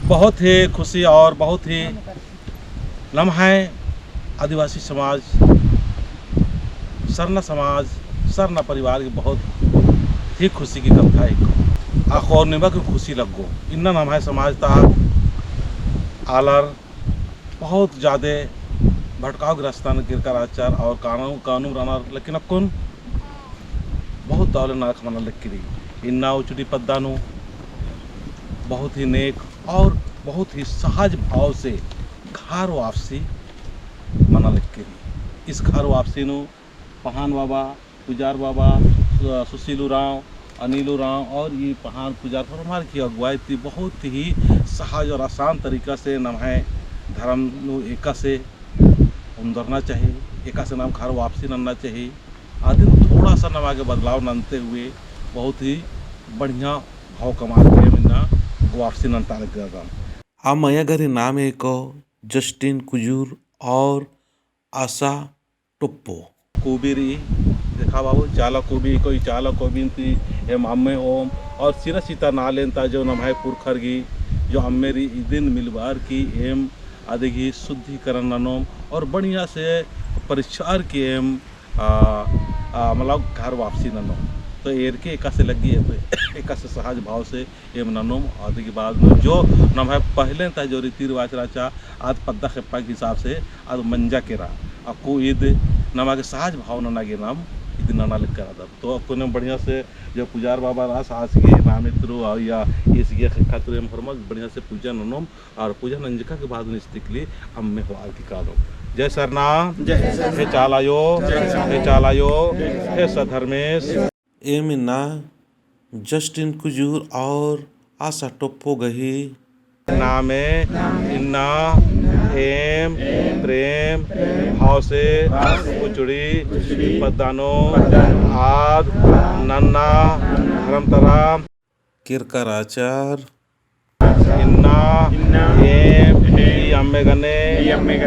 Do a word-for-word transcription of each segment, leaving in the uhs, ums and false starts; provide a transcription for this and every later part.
बहुत ही खुशी और बहुत ही नम्है आदिवासी समाज, सरना समाज, सरना परिवार की बहुत ही खुशी की कत्था है। अक्कुन निमा गे खुशी लग्गो। इन्ना नम्है समाज ता आलर बहुत जादे भटकाव ग्रस्तन केरका रहचर और कानून, कानून रअनर, लेकिन अक्कुन बहुत दव ले नलख मना लगी रई। इन्ना उचड़ी पद्दा नू बहुत ही नेक और बहुत ही सहज भाव से घर वापसी मना लगी रई। इस घर वापसी नू पहान बाबा, पुजार बाबा, सु-, सुशील उराँव, अनिल उराँव और ई पहान पुजार होरमर की अगुवाई ती बहुत ही सहज और आसान तरीका से नम्है धर्म नू एकासे ओन्दरना चाही, एकासे नाम घर वापसी नन्ना चाही। अदिन थोड़ा सा नमा गे बदलाव नन्ते हुए बहुत ही बढ़िया भाव कमअर के एम इन्ना वापसी नन्ता लग्गदम। आ मया गही नाम एको जस्टिन कुजूर और आशा टोप्पो। कोबी रई, देखा बाबू, चाला कोबी, कोई चाला कोबी ती एम अम्मे ओम, और सिरा सीता नालेन ता जो नम्है पुरखर गही जो अम्मे रई, इदिन मिलबअर की एम अदिगही शुद्धिकरण ननोम, और बढ़िया से परिछार की एम, आ, आ, मतलब घर वापसी ननोम। तो एरके एकासे लग्गी, एकासे सहज भाव से एम ननोम, अदिगही बाद नू जो नम्है पहले ता जो रीति रिवाज रहचा, आद पद्दा खेप्पा के हिसाब से आद मंजा केरा। अक्कु ईद नमा गे सहज भाव नना गे नाम ईद नना लग्गी रअदत। तो अक्कुन बढ़िया से जो पुजार बाबा रअस आस गे नामे तुरु और या ईस गे ख़ेक्खा तुरु एम होरमर बढ़िया से पूजा ननोम और पूजा नंजका के बाद नू इस तिकली अम्मे होअर की कालोम। जय सरना, जय सरना। हे चाला आयो, जय सरना। हे चाला आयो, जय सरना। हे सधर्मेस। एम इन्ना जस्टिन कुजूर और आशा टोप्पो गही नामे इन्ना एम प्रेम भाव से उचड़ी पद्दा नू आद नन्ना धर्म तरा केरका रहचर। इन्ना एम ई अम्मे गने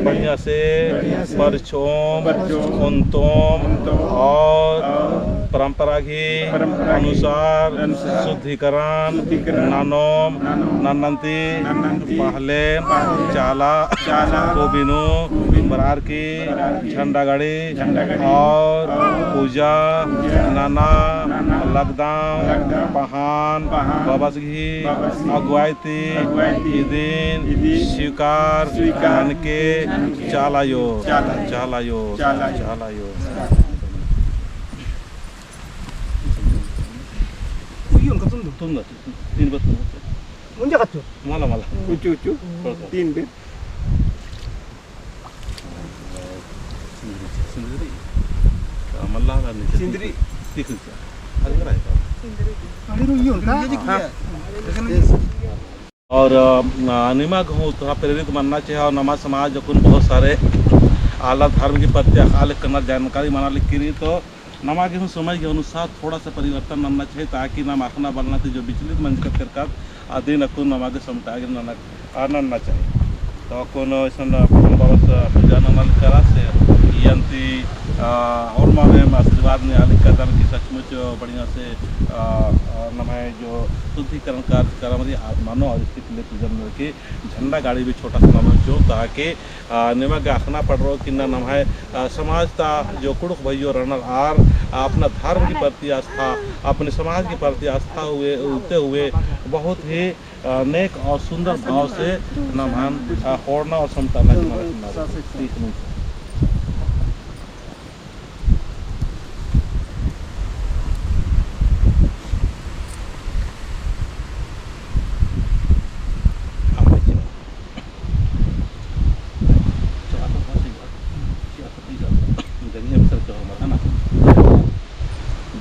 बढ़िया से परचोम, ओन्तोम और परंपरा गही अनुसार शुद्धिकरण ननोम। नन्नन्ती पहले चाला कोबी नू बरअर की झंडा गाड़ी और पूजा नना लगदम। पहान बाबस गही अगुवाई ती इदिन स्वीकार ननके चाला आयो, चाला आयो, चाला आयो। उइयोन का तुम दो। तुम दो, तीन बार तुम दो। मुंजा कच्चो। मला, मला। उच्चू, उच्चू। तीन बेर। सिंदरी। सिंदरी। मल्ला नीचे सिंदरी। तीख, तीख। अरे रो, इयोन का? हाँ। और, अ, निमा गे हूँ थोड़ा प्रेरित मन्ना चाही और नमा समाज अक्कुन बहुत सारे आलर धर्म की प्रति अख़आ लक्कनर जानकारी मना लक्की रई, तो नमा गे हूँ समय के अनुसार थोड़ा सा परिवर्तन नन्ना चाही, ताकि नाम अख़ना बलना ती जो विचलित मंजकत केरकत अदिन अक्कुन नमा गे समटा गे नन्ना, आ, नन्ना चाही। तो अक्कुन इसन पहान बाबस पूजा नना लक्करस, इयन्ती, आ, होरमर एम आशीर्वाद नेआ लक्कदम कि सचमुच बढ़िया से, आ, आ, नम्है जो शुद्धिकरण कार्यक्रम रई आद मनो और इसके लिए पूजन में के झंडा गाड़ी भी छोटा सा नमन चो, ताकि, आ, निमा गे अख़ना पड़रो कि ना नम्है, आ, समाज ता जो कुँड़ुख़ भइयो रअनर आर अपना धर्म के प्रति आस्था, अपने समाज के प्रति आस्था हुए, होते हुए बहुत ही, आ, नेक और सुंदर भाव से नम्हन, आ, ख़ोंड़ना और समटाना की मदद करना।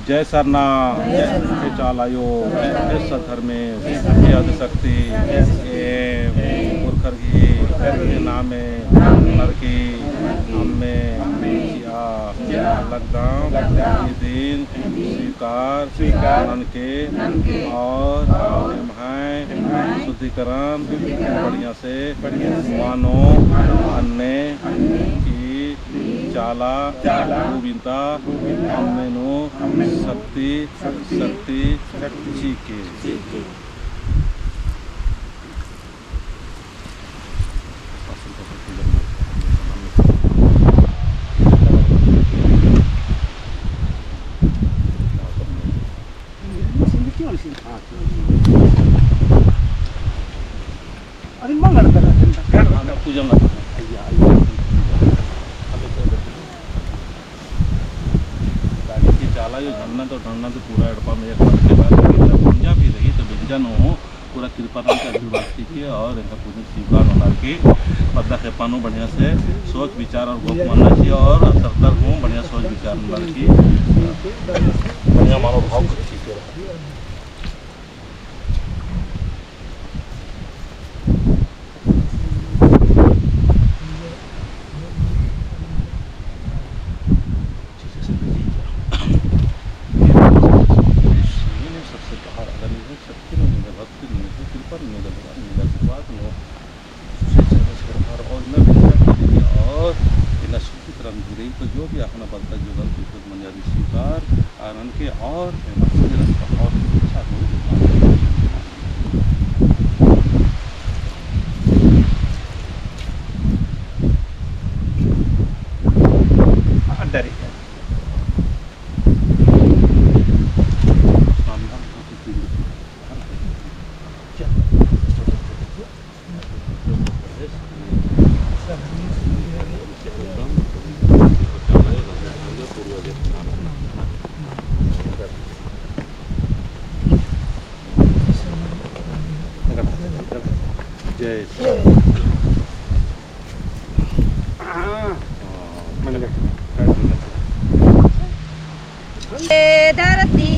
जय सरना, हे चाला आयो, हे सत धर्मेस, हे आदिशक्ति, एम पुरखर गही नामे नरकी अम्मे चिआ लगदम, इदिन स्वीकार ननके और एम्है शुद्धिकरण बढ़िया से मनो अन्ने कि चाला गोविंदा अम्मे नू शक्ति, शक्ति चिके। अरे मंगल कर रहा है। पूजा मत। ताकि चाला जो ढलना तो ढलना तो पूरा एड़पा में एक बार के बाद बेंजा भी रही तो बेंजा नू हो पूरा कृपा नाम के आशीर्वाद ठीक है और इनका पूजन स्वीकार होना के पद्दा खेपा नू बढ़िया से सोच विचार और घोख मानना चाहिए और अंतरतर हूँ बढ़िया सोच विचार होना की बढ़िया मनोभाव ठीक है। सबसे बाहर अगर नहीं है, शक्ति नहीं है, भक्ति नहीं है, कृपा नहीं है, भगवान नहीं है, आशीर्वाद नहीं है। और इन्ना बेंजा की और इन्ना शुद्धि करन की रही, तो जो भी अपना बलता जो गलती कुछ मंजा भी स्वीकार आनन के और फेमस के रास्ता और अच्छा हो। डरे। जय श्री ए धरती